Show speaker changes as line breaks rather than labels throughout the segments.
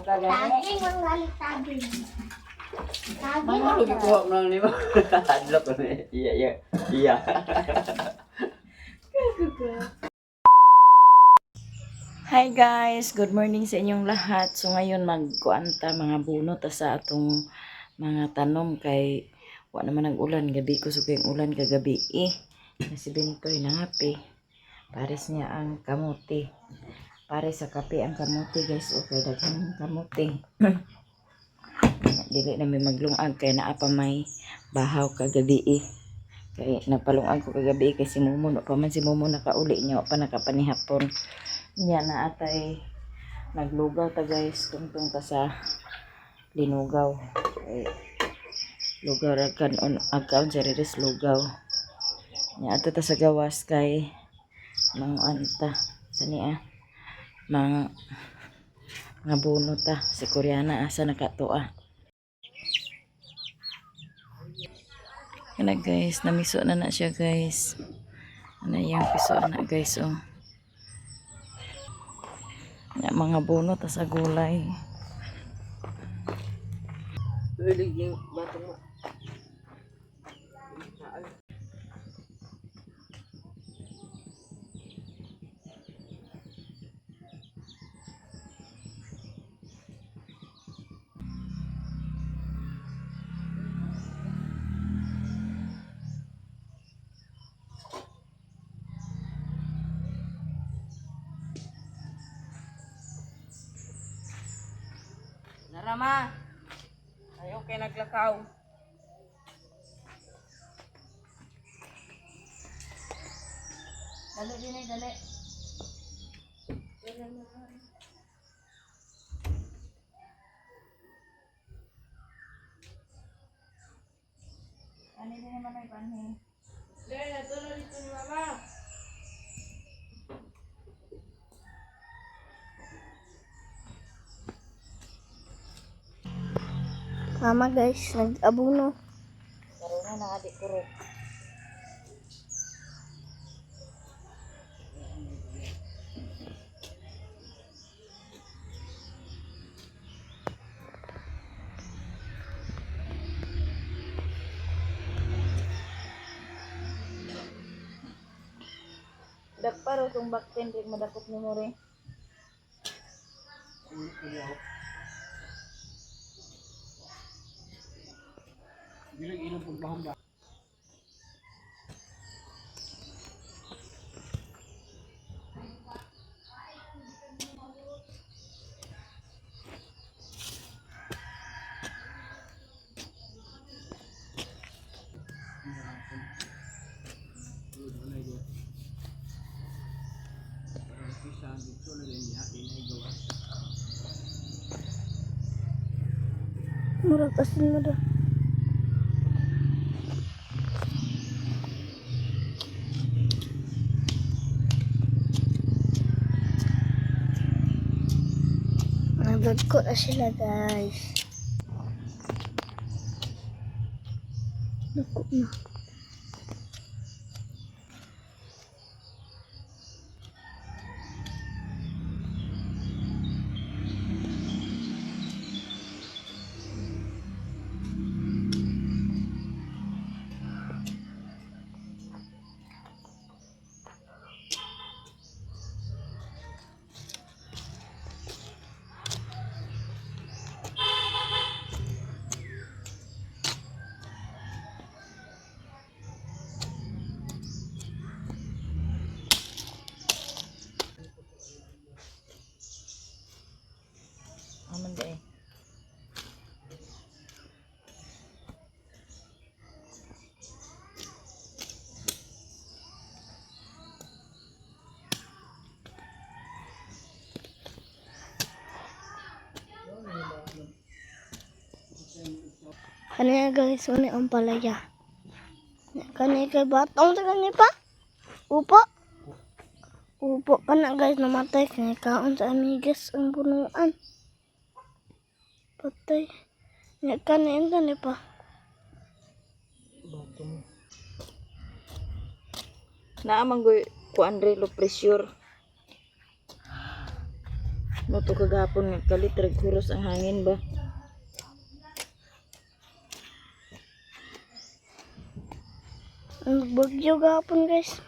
ka gani.
Taging mga taging. Taging.
Ano gikuha mo lang nimo? Hadlok ko ni. Iya. Iya.
Hi guys, good morning sa inyong lahat. So ngayon magkuanta mga bunot ta sa atong mga tanom kay wa naman ang ulan gabi ko so kayong ulan kagabi eh. Na si Bintoy nangapi. Pares niya ang kamuti. Pare sa kape ang kamuti, guys. Okay, daghan ang kamuti. Dili na may maglungag kay naa pa may bahaw kagabi eh. Kay nagpalungag ko kagabi eh, kay si Momo no pa man si Momo nakauli niya wa pa nakapanihapon. Niya na atay naglugaw ta, guys, tungtong ta sa linugaw. Kay lugaw ra kanon agkaon sa Riris lugaw. Niya ato ta sa gawas kay mga anta sa niya mga mga bunot ta si Koreana asa nakatoa. Kana guys, namiso na na siya, guys. Ano yung piso na, guys, oh. Ya, mga bunot ta sa gulay.
Ulig yung batong mo.
Narama. Ay, okay, naglakaw.
Dali din ay dali. Ano din naman ay panhi.
Le, natulo dito ni Mama.
Mama guys, nag-abuno.
Karon na adi kurok. Dakparo tong bakten rin madakop nimo rin.
Murag asin mo daw. Nagdagko na sila, guys. Dagko na.
Aman di eh.
Kaniya guys, wala ang palaya. Kaniya kay batong sa kaniya pa. Upo. Upo ka na guys, namatay. Kaya kaon sa amigas ang punuan. Patay. Kaniya kaniya kaniya pa.
Naa man goy kuan re low pressure. Mo to kagapon nga kalit rag huros ang hangin ba.
Ang bagyo gapon guys.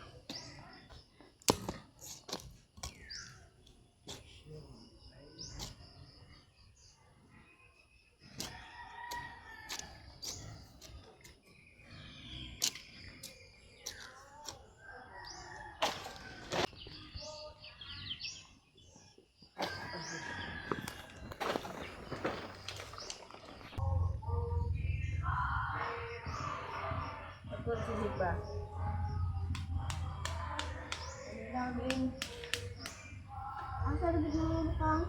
Ang sarap ng bukang.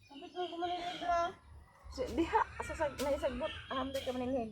Kapit mo kumalinid na.
Diha sa sag naisagbot hamday ka manilhin.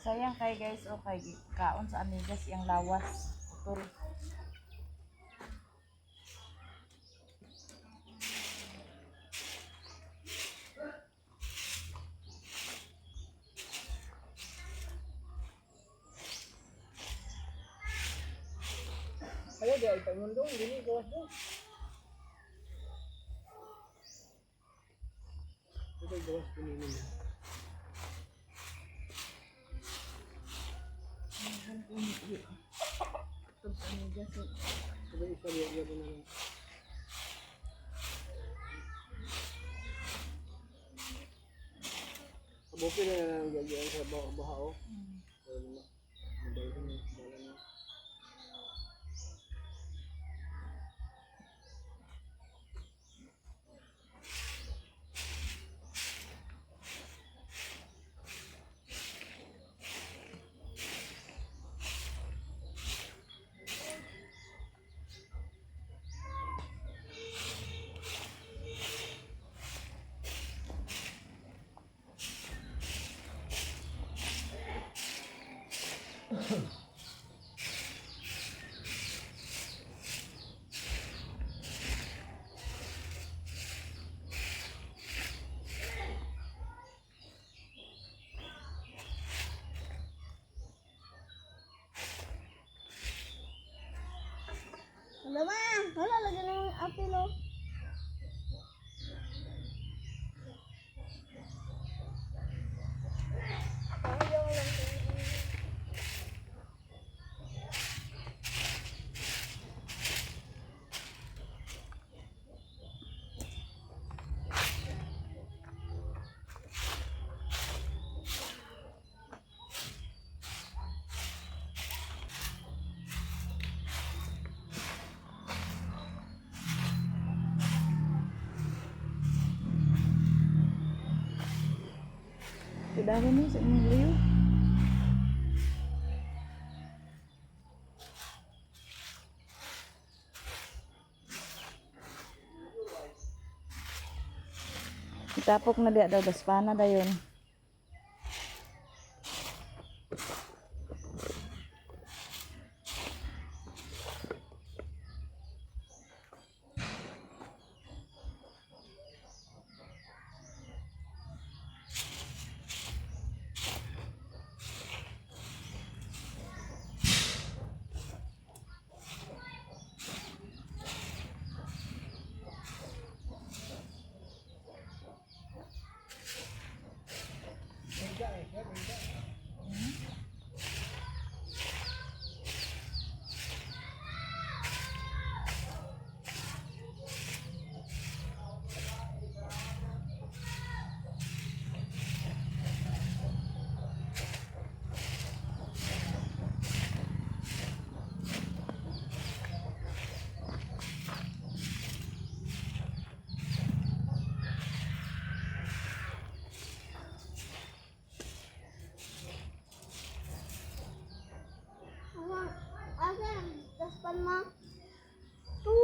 Sayang kay guys, okay kaon sa amigas iyang lawas. Putol.
Ayo dia ipangundong dili gawas do. Ito gawas kunin. Sabay isa niya na lang. Kabuki na lang gagawin sa baha oh. Wala na. Madali na. Wala na.
Wala ma. Wala lagi ng apel oh.
Kudahan mo sa imong liyo. Itapok na diya daw gaspana dayon.
Asa? Daspan ma? Tu.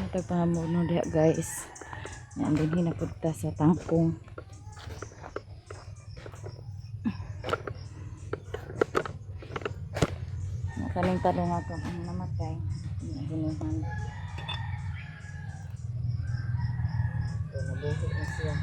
Tagpangamuno diha guys. Yan din hinapunta sa tangkong. Kaning talong ako ang namatay. Ginihan. So, nabuhi na siya.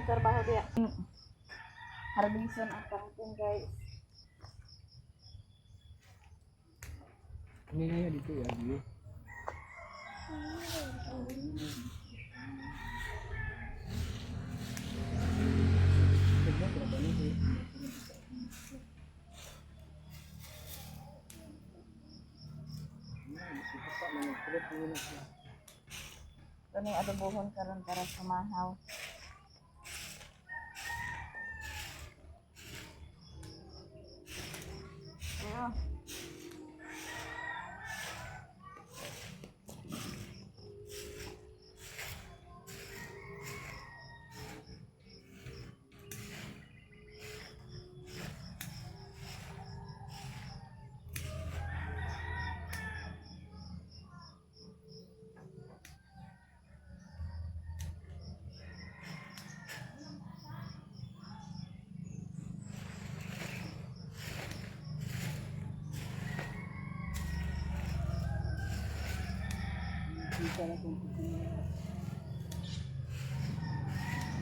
Ang trabaho diya. Harbison ang kangkong, guys.
Ano na yun dito ya, Gio?
Ito na yung adobohon karon para sa mahaw. Ayo.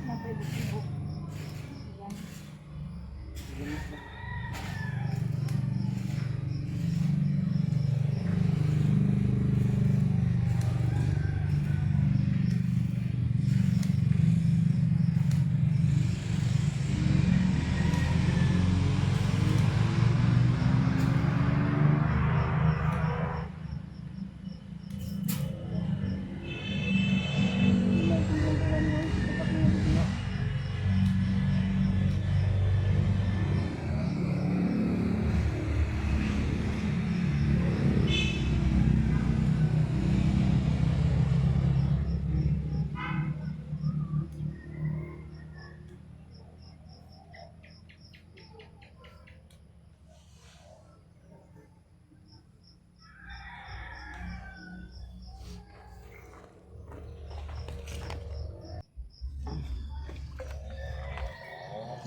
Napay-bukibok. Ayan.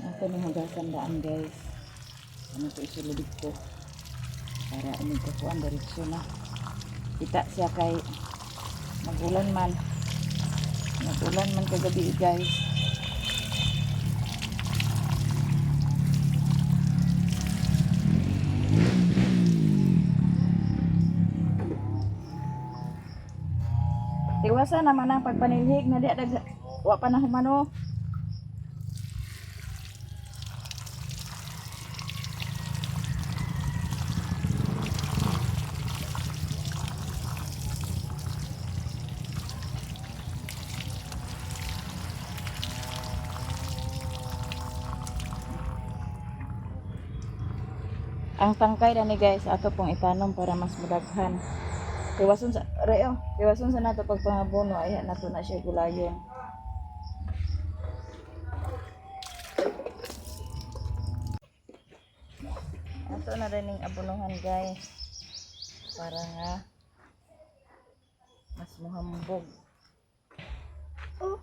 Ako ni hugasan daan, guys. Ano to isulod ko para inig ko kuan diretso na. Kita siya kay magulan man. Magulan man kagabi, guys. Tiwasan naman ang pagpanilhig na di dag wa pa na humano. Ang tangkay na ni guys, ato pong itanom para mas mudaghan. Tiwason sa reo, tiwason sa nato pagpangabono ay nato na siya gulayon. Ato na rin ning abonohan, guys. Para nga mas muhambog.
Oh,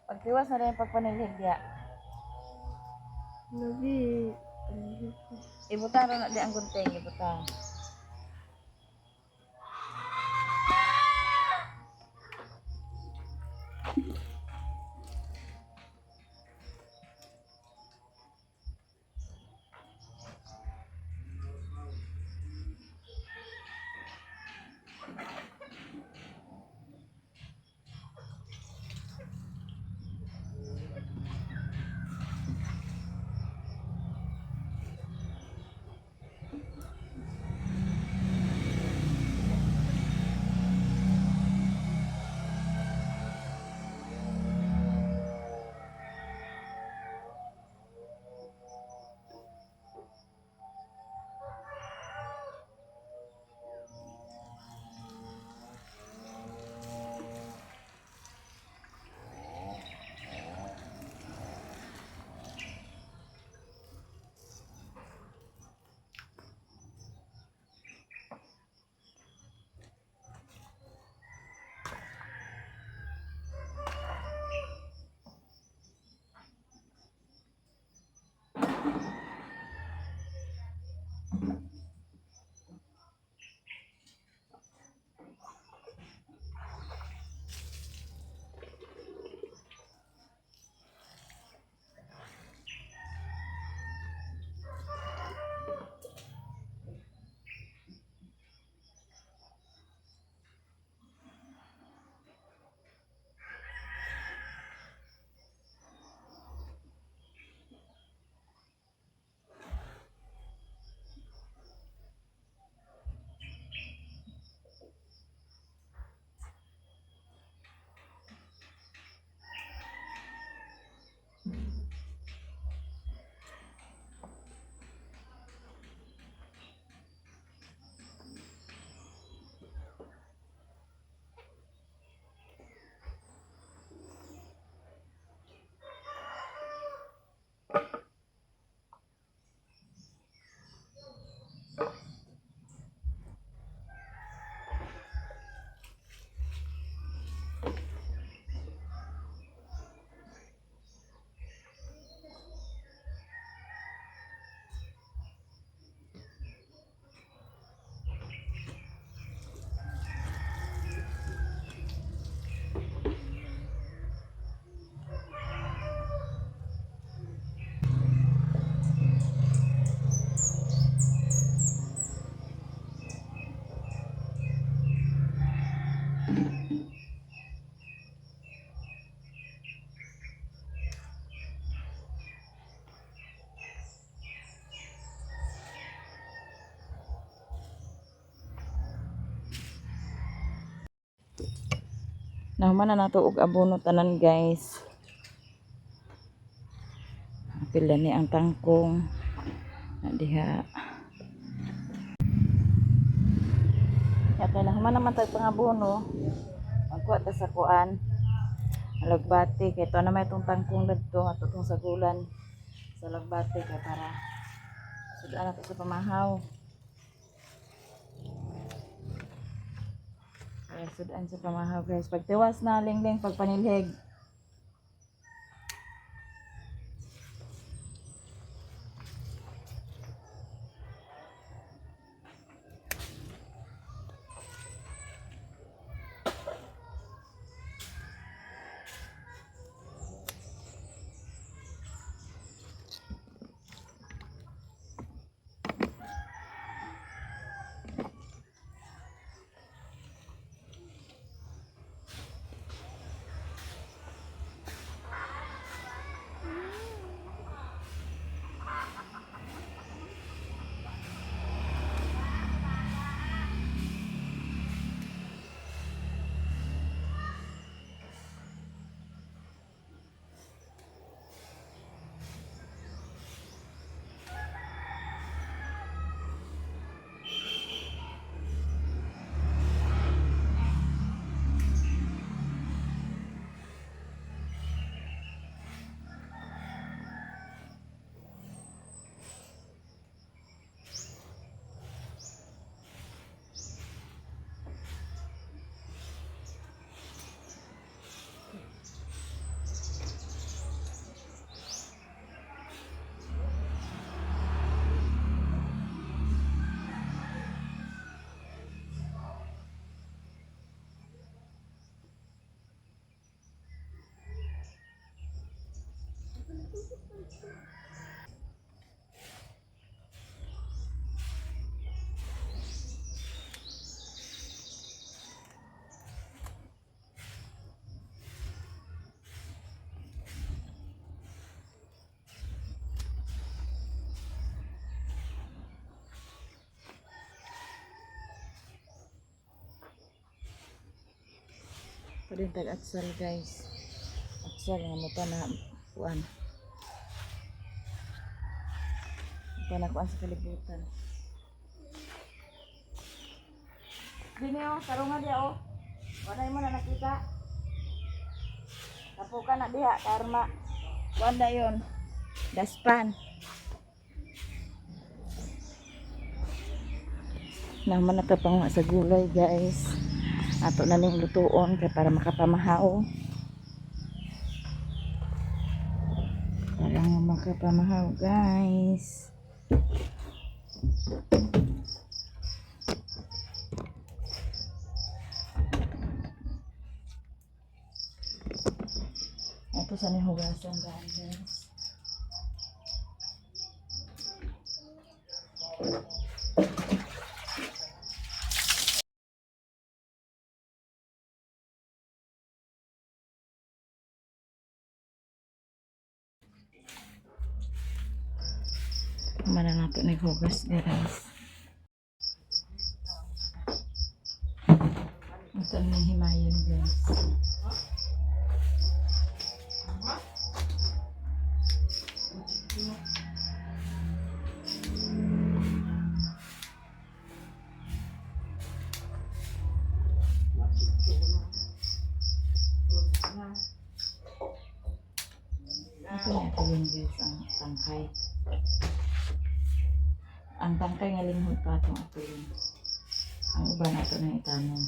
Pagtiwas na rin pagpanilhig diya.
Nabi.
Ibutang ra na di ang gunting, ibutang. Nahuman na nato og abono tanan, guys. Pila ni ang tangkong na diha. Ya kay nahuman naman tag pangabono. Magkuha ta sa kuan. Alagbati kay to na may itong tangkong dadto ato tong sagulan sa lagbati kay para sudan na to sa pamahaw. Kaya sudan sa pamahaw, guys. Pagtiwas na lingling pagpanilhig. Pwede tag atsal, guys. Atsal nga mo pa na kuan. Pa na kuan sa kalibutan. Dini oh, tarungan dia oh. Wala mo na nakita. Tapukan na diha karma. Kuan na yon. Daspan. Naman na pang sa gulay, guys. Ato na ning lutuon kay para makapamahaw. Para nga makapamahaw, guys. Ato sa ning hugasan guys. Mana nato ni hugas, guys. Ito ang himayon, guys. Ito na ito yun, guys, ang tangkay. Ang tangkay nga linghod pa itong ato yun. Ang uban ato na itanom.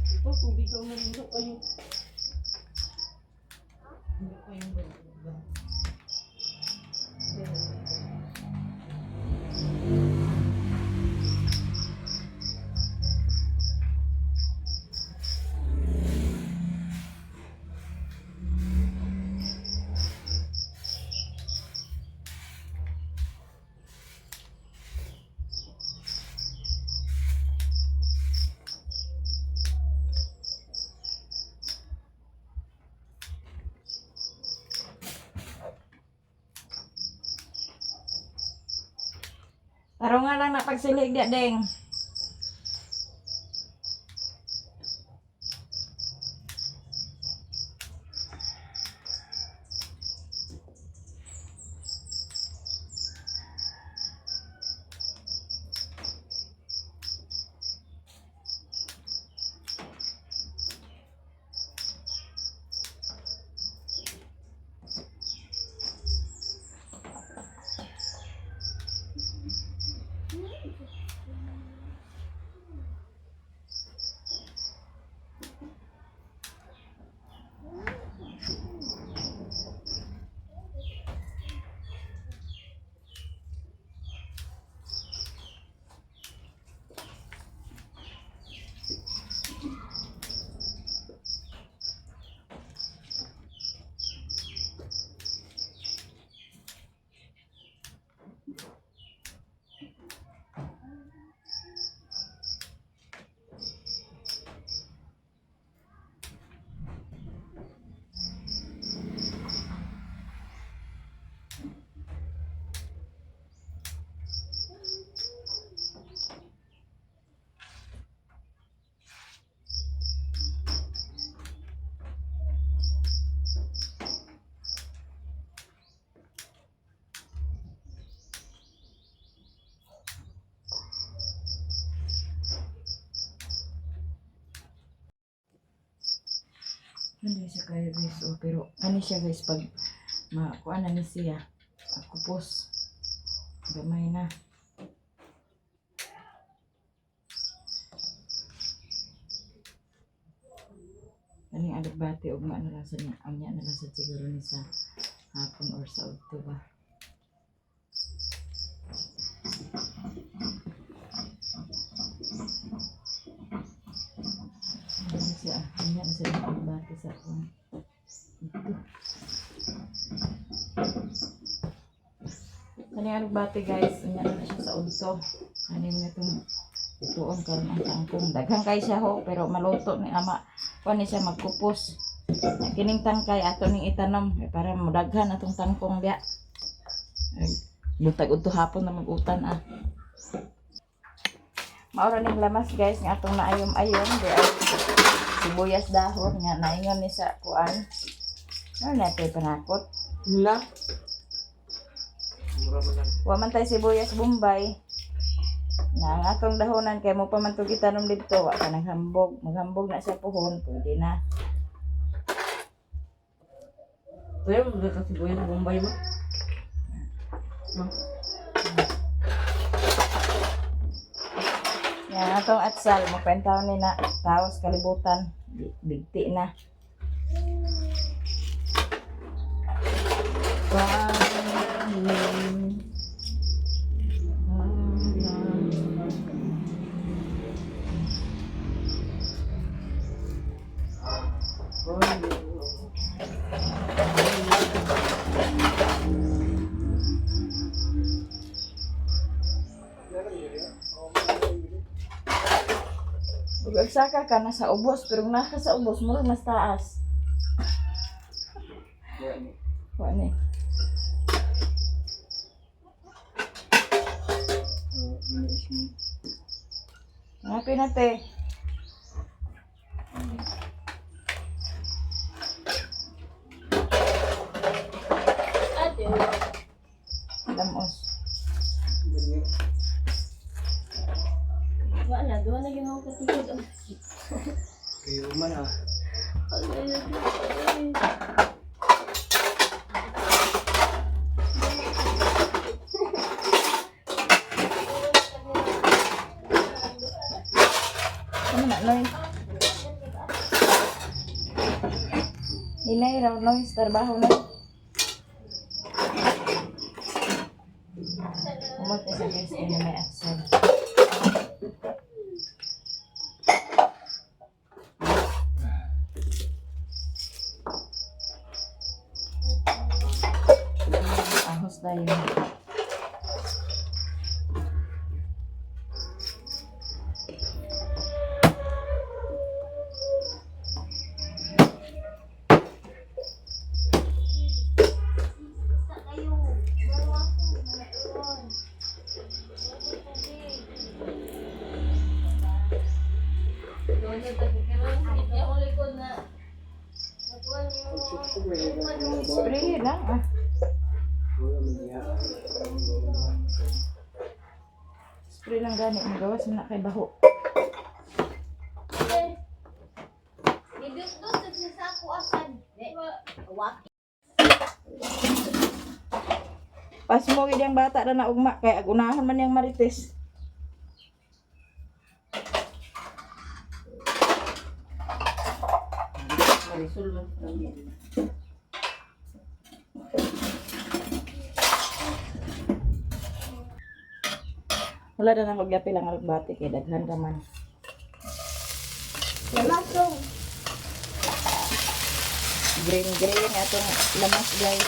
Ito, kung di ka nalilo kayo.
Tarong nga lang na pagsilig dia, deng. Hindi siya kaya guys, oh, pero ano siya guys pag makuha na ni siya, kupos. Gamay na. Kaning alugbati ug maano lang sa niya, amya na lang sa siguro ni sa hapon or sa udto ba. Ano siya, amya na sa alugbati sa kuan. Ito. Kaning alugbati guys, unya na siya sa udto. Ano na itong tuon karon ang kangkong. Daghan kay siya ho, pero maluto ni ama. Kuan ni siya magkupos. Na kining tangkay ato ning itanom eh, para modaghan atong tangkong diya. Ay, butag udto hapon na magutan ah. Maura ning lamas guys nga atong naayom-ayom di ay sibuyas dahon nga naingon ni sa kuan. Ano na ito panakot?
Na.
Mura man lang.
Wa man tay sibuyas Bombay. Na ang atong dahonan kay mo pa man tug itanom didto, wa ka naghambog. Maghambog na siya puhon, pwede na.
Tayo magkakasibuyan Bombay mo. Ma.
Yan atong atsal mo pentaw ni na taos kalibutan. Bigti na. Ug agsaka ka na sa ubos, pero kung naka sa ubos murag mas taas. Wa ni. Ngapi na te.
Ate,
Lamos.
wala. Doon na ginawa katikod. Ang sakit.
Kayo man ah.
Ay, ay, ay.
Ano na, Noy? Hinay raw, Noy. Sa trabaho na. Umot na siya guys. Kaya may atsal. Ahos tayo.
Pagsuksok may gagawin mga baho.
Spray lang ah.
Wala man diha.
Spray lang gani magawas man na kay baho. Pas mo gid ang bata na naugma kay agunahon man yang marites.
Marisol man sa kami.
Wala na nang gyapil ang alugbati kay daghan ra man.
Lamasong.
Green green atong lamas, guys.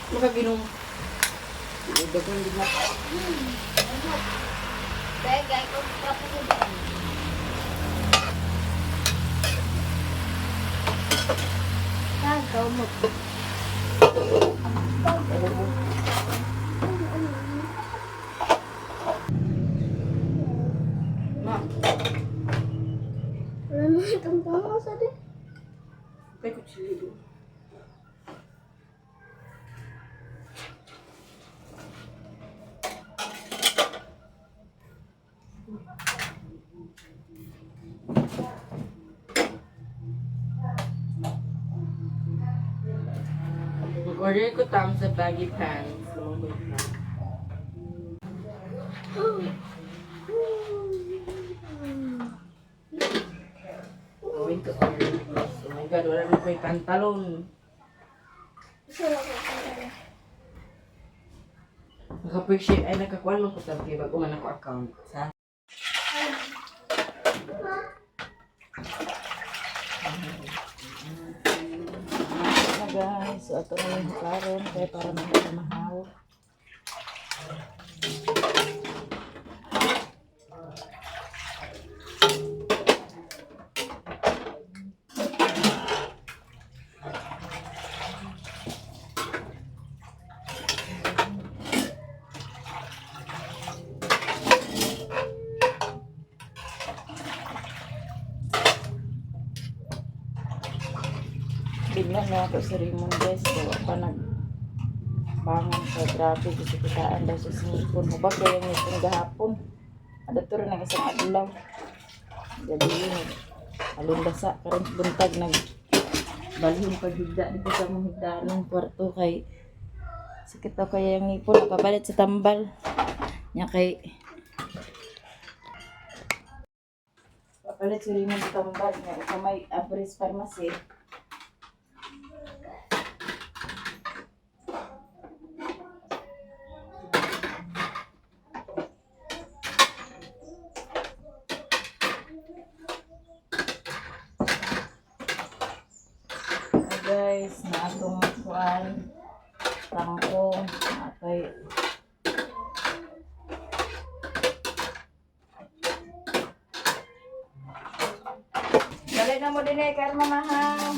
Makaginom. Daghan gid na. Ma,
Wala na itong tama sa di.
kay kutsilyo do. Mag-order ko tam sa baggy pants. Lumang na. Going to order this. Oh my God, wala na ko'y pantalon. Naka-appreciate, ay nakakuan man ko tam kay bago man ako account. Sa
Na guys, so ato na yung karon kay para mahaw. Bigla na ako sa Raymond, guys. So, pa nag bangon sa grabe kasi kitaan daw sa singipon. Hubag kaya yung ngipon gahapon. Ada to rin ang isang adlaw. Gabi yun. Alundasa karon sa buntag nag balhin paghigda dito sa mong higdanon kwarto kay sakit daw kaya yung ngipon napabalit sa tambal nya kay papalit si Raymond sa tambal nga sa may Abris Pharmacy. Hi guys, na atong kuan tangkong atay. Dali na mo din eh, karma mahaw.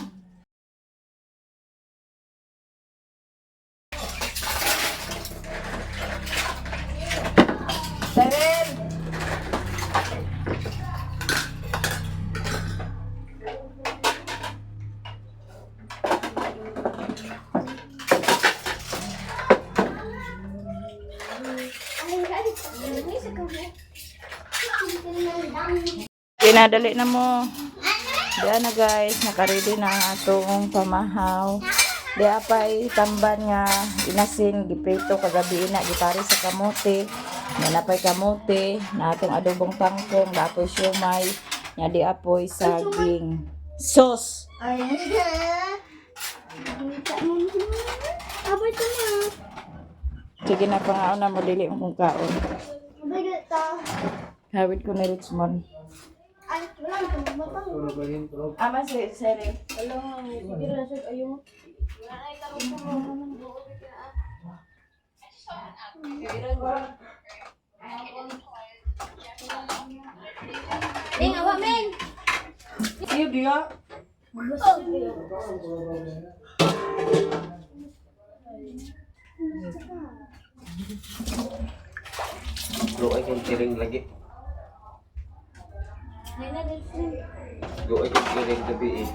Cyril! Sige na, dali na mo. Diyan na guys, nakaready na ang atong pamahaw. Di apay tamban nga inasin giprito kagabi na gipari sa kamote. Nga napay kamote, na atong adobong kangkong, dapoy siomay, nga di apoy saging. Sauce.
Ay, abay ito na.
Sige na pangaon na mo dili mo kung kaon.
Abay ito.
Hawid ko ni Richmond.
Ay, wala na itong matang.
Tulog ba yun? Tulog.
Ama si Sere.
Ding, awa, Meng!
Iyo, diya.
Luoy kang kiring lagi. Luoy kang kiring gabi eh.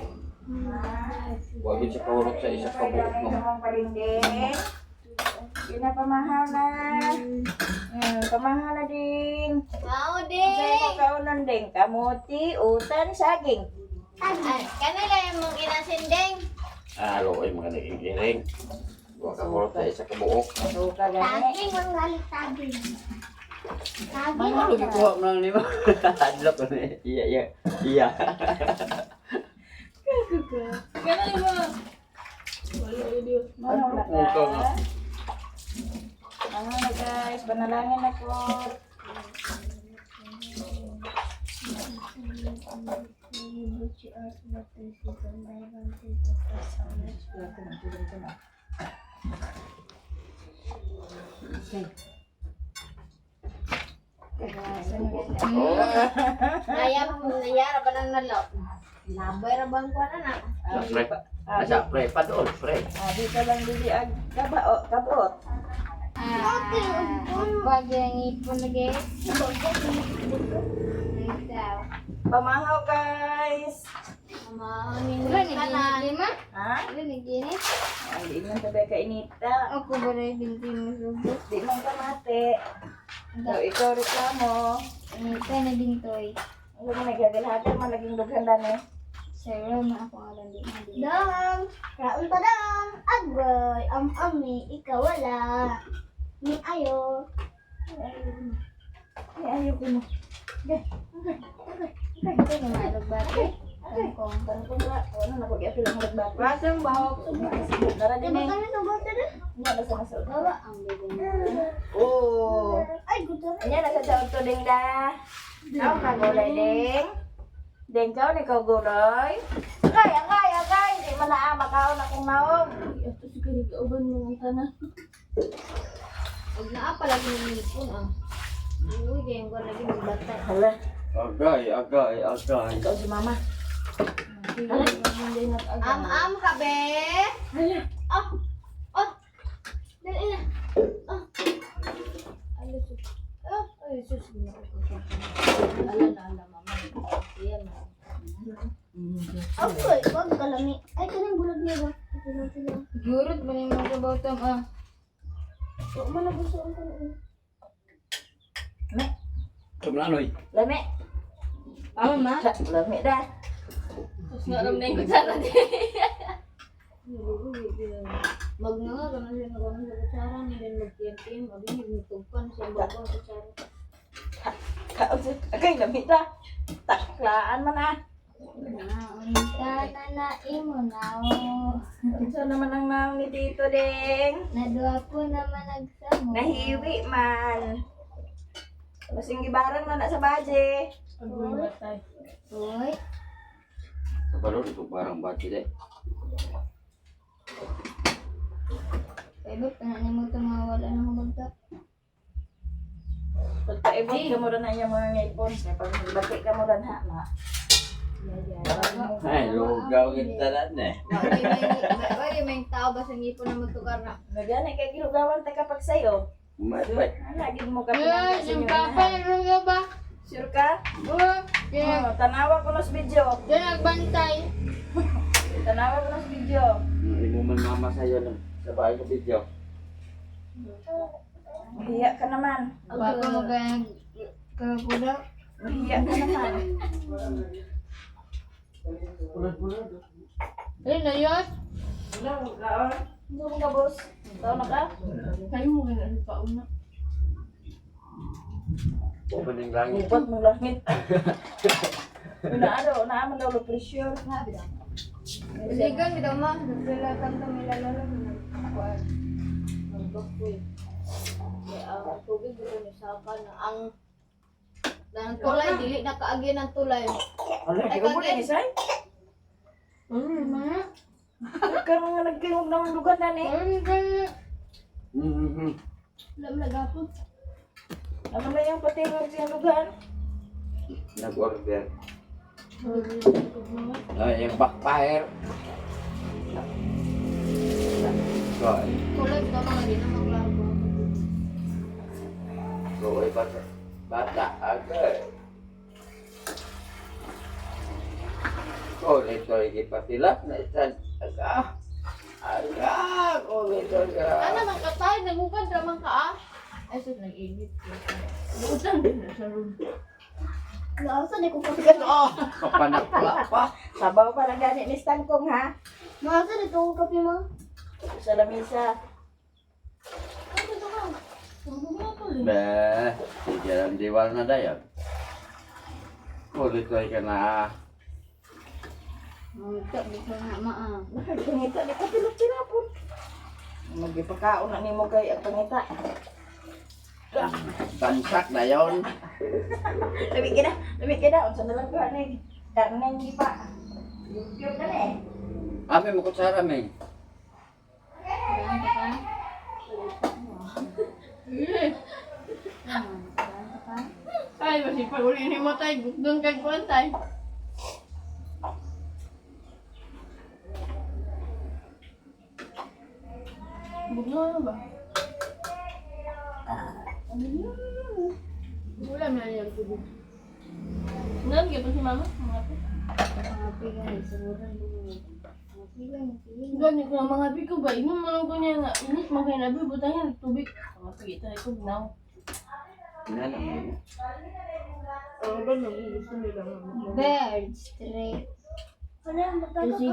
Huwag yun sa kaurot sa isa ka buok no.
Among palingking. Pinapamahaw na. Pamahaw na ding.
Wow,
Sa
ding!
imo kaunon ding kamuti, utan, saging.
Ay, kanila yung mong inasin, ding.
Ah, luoy mga naging kiring. Huwag ka kurot sa isa ka buok.
Suka gani.
Saging, manggalit saging. Saging.
Ano gikuha mo lang nimo?
Hadlok ko na eh. Iya, iya. Iya.
Manaw na
Puto
ka.
nga.
Manaw na guys, panalangin ako.
Naya, naya, ra ba nang nalo? Labay ra bang kuha na na?
Sa pre. Sa pre pa doon, pre.
Ah, dito lang dili ag kabao, kabuot.
Bagay ang ipon lagi.
Pamahaw guys.
Wala ni ma?
Ha?
Wala ni gini.
Ay, di man tabi ka inita.
Ako ba rin binti mo subo?
Di man kamate. So, ikaw reklamo.
Inita na bintoy.
Ano mo naghagal-hagal man laging dughan dani.
Sir, na ako alam din. Dong, raon pa dong. Agoy, am ami, ikaw wala. Ni ayo.
Ay, ayaw ko na.
Ito na malugbati. Kangkong.
Kangkong ra. Ano na ko giapil ang lagbati.
Rasang bahok.
Nara din
Diba
eh.
kami nabata na?
Nya nasa nasa.
Bawa ang bebe.
Oh.
Ay, gusto na.
Nya nasa sa auto ding da. Kaw ka gulay ding. Ding kaw ni kaw gulay. Agay, agay, agay. Di man na makaon akong naog.
Ito si Kariga uban mo ang tanan.
Huwag na pala ginipon ah. Uy, ganyan ko lagi magbata.
Hala,
Agay, agay, agay.
ikaw si mama.
Am-am ka, be!
Hala.
Ah! Ah! Dali na! Ah! Ay, sus. Ah! Ay, sus. Ala na, ala, mama. Yan. Ako'y, wag kalami. Ay, kanang bulag niya ba? Ito lang sila.
Gurot ba ni mga kabautam ah?
Huwag mo na gusto ang kanon.
Me,
Tumlanoy.
lami.
Ama ma?
Lami da.
Tapos na alam na yung kutsara di. Magnanga ka na siya na sa kutsara, nilin magtiyam-tiyam, abi nagtugpan siya bago ang kutsara.
Kaon sa agay lami da. Taklaan man ah.
Naunta na na imo na.
Unsa naman ang naong ni Tito ding?
Naduha ko naman nagsamo.
Nahiwi man. Masing gibarang na na sa baje.
Uy,
Kabalo ito parang bati de.
Paibot pa na nimo ito mga wala na humagta.
Pagpaibot ka mo rin na inyong mga ngipon. Pag bati ka mo rin ha, ma.
Ay, lugaw kita na eh.
Wagi may tao ba sa ngipon na magtukar na?
Nagani kay gilugawan ta kapag sayo.
Matay.
Lagi mo ka
Yes,
pinangka sa
yung
inyo
papa
inahan.
na ba?
Sure ka?
Oh, kaya
Oh, tanawa ko nos video.
kaya nagbantay.
Tanawa ko nos video.
Hindi mo man mama sa'yo ng sa bahay ko video.
Hiya ka naman.
Bago mo kaya kakuda.
Mahiya ka naman.
Ay, nayot.
Wala, kaon. Hindi mo ka, boss. Taon na ka?
Kayo mo na pauna.
Open ang langit.
Upat mong langit. Una ano, una man daw lo pressure.
Ligan bitaw ma, nagdala kang kami lalala nagkuan. Nagbakoy. Kaya ang tubig dito ni saka na ang ang tulay dili na kaagi ng tulay.
Ala, di ka ni say.
Ano ma?
Karon nga nagkingog ng lugar na ni.
Ano gani?
Mhm.
Lam lagapon.
Ano man yung patingog sa lugar?
Nag-order. Ay, yung backfire. Goy.
Tulay bitaw mga di na maglaro.
Goy bata. Bata agad. Oh, ito ay ipatila na isan. Aga. Aga. Oh, ito aga.
Ano man ka tay, nagukad ra man ka ah. Ay sus nag-init. Buutan din na sa room.
Laasa ni ko kape.
Kapanakla pa.
Sabaw pa lang gani ni Stan kong ha.
Maasa dito ko kape ma.
Sa lamisa.
Be, sige lang diwal na dayon. Ulit ay ka na.
Mangta bukan na ma ah.
Pangita ni kapilot tinapon. Magipakaon na nimo kay ang pangita.
Tansak na yon.
Labi kita, labi kita unsa na lang ka ni. Karne ni pa. Yung na ni.
Ami mo kutsara mi.
Ay, masipag uli ni mo tay, doon kag kuan tay. Bugno na ba? Wala na yung tubig. Nan, gyud si mama. Mga pi. Gani ko ang mga pi ko ba? Ingon man ko niya nga init man kay nabi butangin tubig. Mga pi ita ito gnaw.
Ina lang.
Oh, ba nang gusto nila
Bird straight. Wala
Kasi,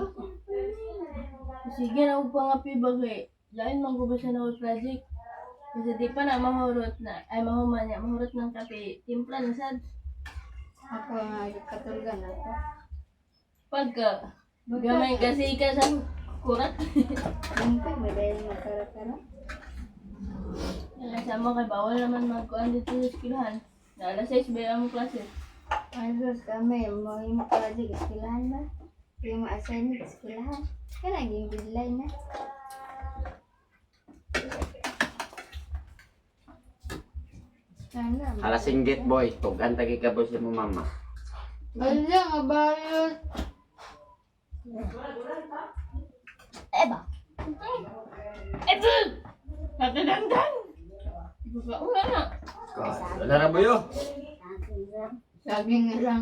sige na ako pa nga pi ba kay lain man ko ba siya na project. Kasi di pa na mahurot na, ay mahuman niya, mahurot ng kape, timpla na sad.
Ako nga katulgan ako.
Pagka, gamay kasi ka sa kurat.
Kumpe, may dahil magkara-kara.
Kasama kay bawal naman magkuan dito sa eskwelahan. Na alas 6 ba ang klase?
Ano kami, mga yung project eskwelahan ba? Yung mga assignment eskwelahan. Kaya naging deadline na. Sana.
Alas singgit boy, tugan tagi ka boy sa mo mama.
Wala nga bayot.
Eba.
Ito! Katadangdan! Wala na.
Wala na boyo.
Saging na lang.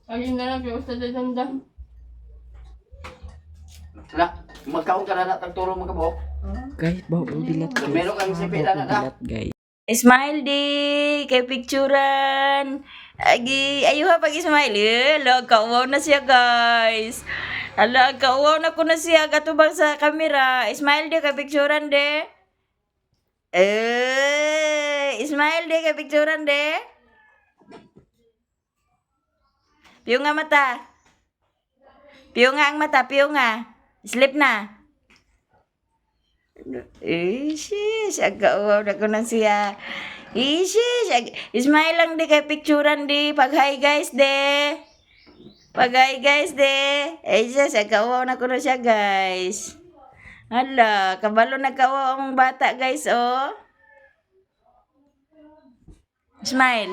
Saging na lang, kaya basta dadangdan.
Wala, magkaon ka na na tagturo mga kabuok.
Guys, bawo bilat.
Meron kang sipi na na.
Guys.
Smile di kay picturean. Agi, ayuha pag smile. Eh, ala, kauwaw na siya, guys. Ala, kauwaw na ko na siya katubang sa kamera. Smile di kay picturean de. Eh, smile di kay picturean de. Piyo nga mata. Piyo nga ang mata, piyo nga. Sleep na. Isis, aga na ko na siya. Isis, smile lang di kay picturean di. Pag hi guys de. Pag hi guys de. Isis, aga na ko na siya guys. Hala, kabalo na kauwaw ang bata guys oh. Smile.